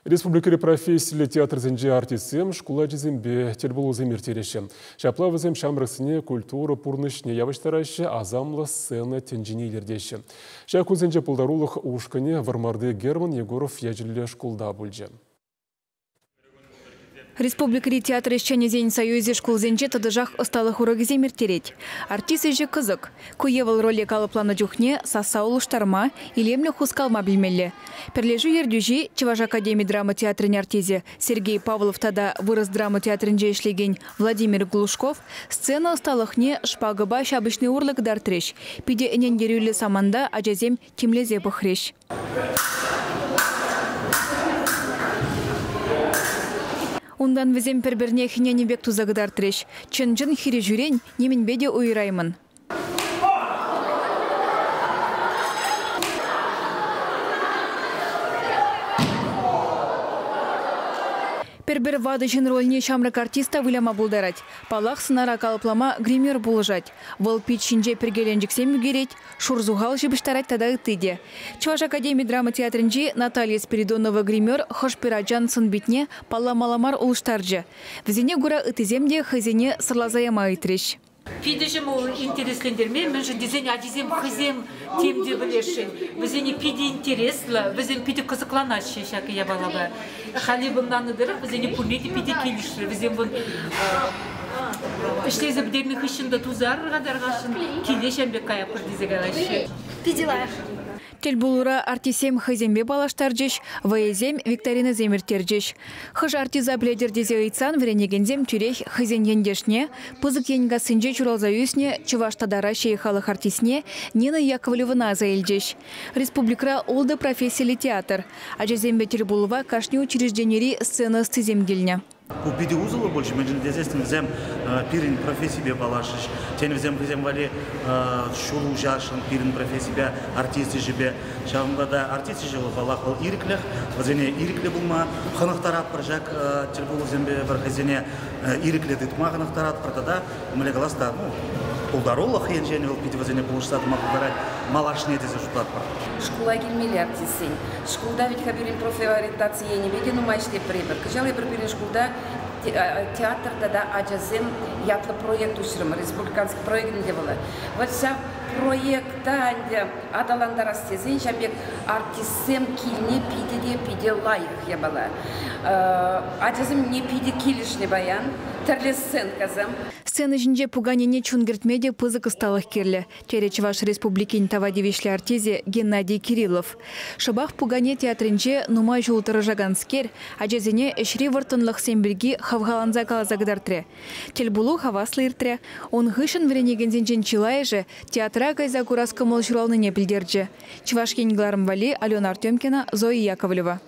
Республикӑри профессиллӗ театрсенче артистсем шкул ачисемпе тӗлпулусем ирттереҫҫӗ. Ҫапла вӗсем ҫамрӑксене культура пурнӑҫне явӑҫтараҫҫӗ, асамлӑ сцена тӗнчине илӗртеҫҫӗ. Ҫак кунсенче пултарулӑх ушкӑнӗ Вӑрмарти Герман Егоров ячӗллӗ шкулта пулчӗ. Республикӑри театр ӗҫченӗсен союзӗ шкулсенче тӑтӑшах ӑсталӑх урокӗсем ирттерет. Артист ӗҫӗ кӑсӑк. Ку е вӑл роле калӑпланӑ чухне сасса улӑштарма, илемлӗ хускалма пӗлмелле. Пӗрлешӳ ертӳҫи, Чӑваш академи драма театрӗн артисчӗ Сергей Павлов тата Вырӑс драма театрӗнче ӗҫлекен Владимир Глушков сцена ӑсталӑхне шпагӑпа ҫапӑҫни урлӑ кӑтартрӗҫ. Питӗ ӗнентерӳллӗ саманта ачасем тимлесе пӑхрӗҫ. Унтан вӗсем пӗр-пӗрне хӗненӗ пек туса кӑтартрӗҫ. Чӑн-чӑн хирӗҫӳрен нимӗнпе те уйӑраймӑн. Пӗр-пӗр ватӑ ҫын рольне ҫамрӑк артист та выляма пултарать. Паллах, сӑнара калӑплама гример пулӑшать. Вӑл пит ҫинче пӗркеленчӗксем ӳкерет, шур сухал ҫыпӑҫтарать тата ытти те. Чӑваш академи драма театрӗнчи Наталья Спиридонова гример хӑш-пӗр ачан сӑн-питне палламалла мар улӑштарчӗ. Вӗсене кура ыттисем те хӑйсене сӑрласа яма ыйтрӗҫ. Питӗ ҫӑмӑл интереслентерме, мӗншӗн тесен ачисем хӑйсем тем те пӗлесшӗн. Вӗсене питӗ интереслӗ, вӗсем питӗ кӑсӑкланаҫҫӗ ҫак япалапа. Халӗ ӑнланнӑ тӑрӑх вӗсене пурне те питӗ килӗшрӗ. Вӗсем вӑл ӗҫлесе пӗтернӗ хыҫҫӑн та тусар-ха тархасшӑн, киле ҫам пек каятпӑр тесе калаҫҫӗ. Питӗ лайӑх. Тӗлпулура артистсем хӑйсемпе паллаштарчӗҫ, вӑйӑсем, викторинӑсем ирттерчӗҫ. Хӑш артиста пӗлетӗр тесе ыйтсан вӗренекенсем тӳрех хӑйсен ентешне, Пысӑк Енкассинче ҫуралса ӳснӗ чӑваш тата Раҫҫей халӑх артистне Нина Яковлевӑна аса илчӗҫ. Республикӑра ултӑ профессиллӗ театр. Ачасемпе тӗлпулӑва кашни учрежденири сцена ӑстисем килнӗ. Ку питӗ усӑллӑ пулчӗ, мӗншӗн тесессӗн вӗсем пирӗн профессипе паллашрӗҫ. Тен, вӗсем хӑйсем валли ҫул уҫасшӑн пирӗн профессипе, артист ӗҫӗпе. Ҫавӑнпа та артист ӗҫӗ вӑл, паллах, вӑл ирӗклӗх. Вӗсене ирӗклӗ пулма хӑнӑхтаратпӑр ҫак тӗлпулусемпе пӗр хӑйсене ирӗклӗ тытма хӑнӑхтаратпӑр тата, мӗнле калас та, ну, пултарулӑх енчен вӑл питӗ вӗсене пулӑшса тӑма пултарать малашне тесе шутлатпӑр. Шкула килмелле артистсен. Шкулта вӗт-ха пирӗн профориентаци енӗпе те нумай ӗҫлетпӗр эпир. Кӑҫал эпир пирӗн шкулта театр тата ачасем ятлӑ проект уҫрӑмӑр, республиканский проект ӗнтӗ вӑл. Вот ҫав проекта ӗнтӗ аталантарас тесен ҫав пек артистсем килни питӗ те питӗ лайӑх япала. Ачасем не питӗ килӗшнӗ паян, тӗрлӗ сценкӑсем. Сцена ҫинче пуканене чун кӗртме те пысӑк ӑсталӑх кирлӗ, терӗ Чӑваш Республикин тава тивӗҫлӗ артисчӗ Геннадий Кириллов. Шӑпах пукане театрӗнче нумай ҫул тӑрӑшаканскер ачасене ӗҫри вӑрттӑнлӑхсем пирки хавхаланса каласа кӑтартрӗ. Тӗлпулу хаваслӑ иртрӗ. Ун хыҫҫӑн вӗренекенсенчен чылайӑшӗ театра кайса курас кӑмӑл ҫуралнине пӗлтерчӗ. Чӑваш Ен кӑларӑм валли Алена Артемкина, Зоя Яковлева.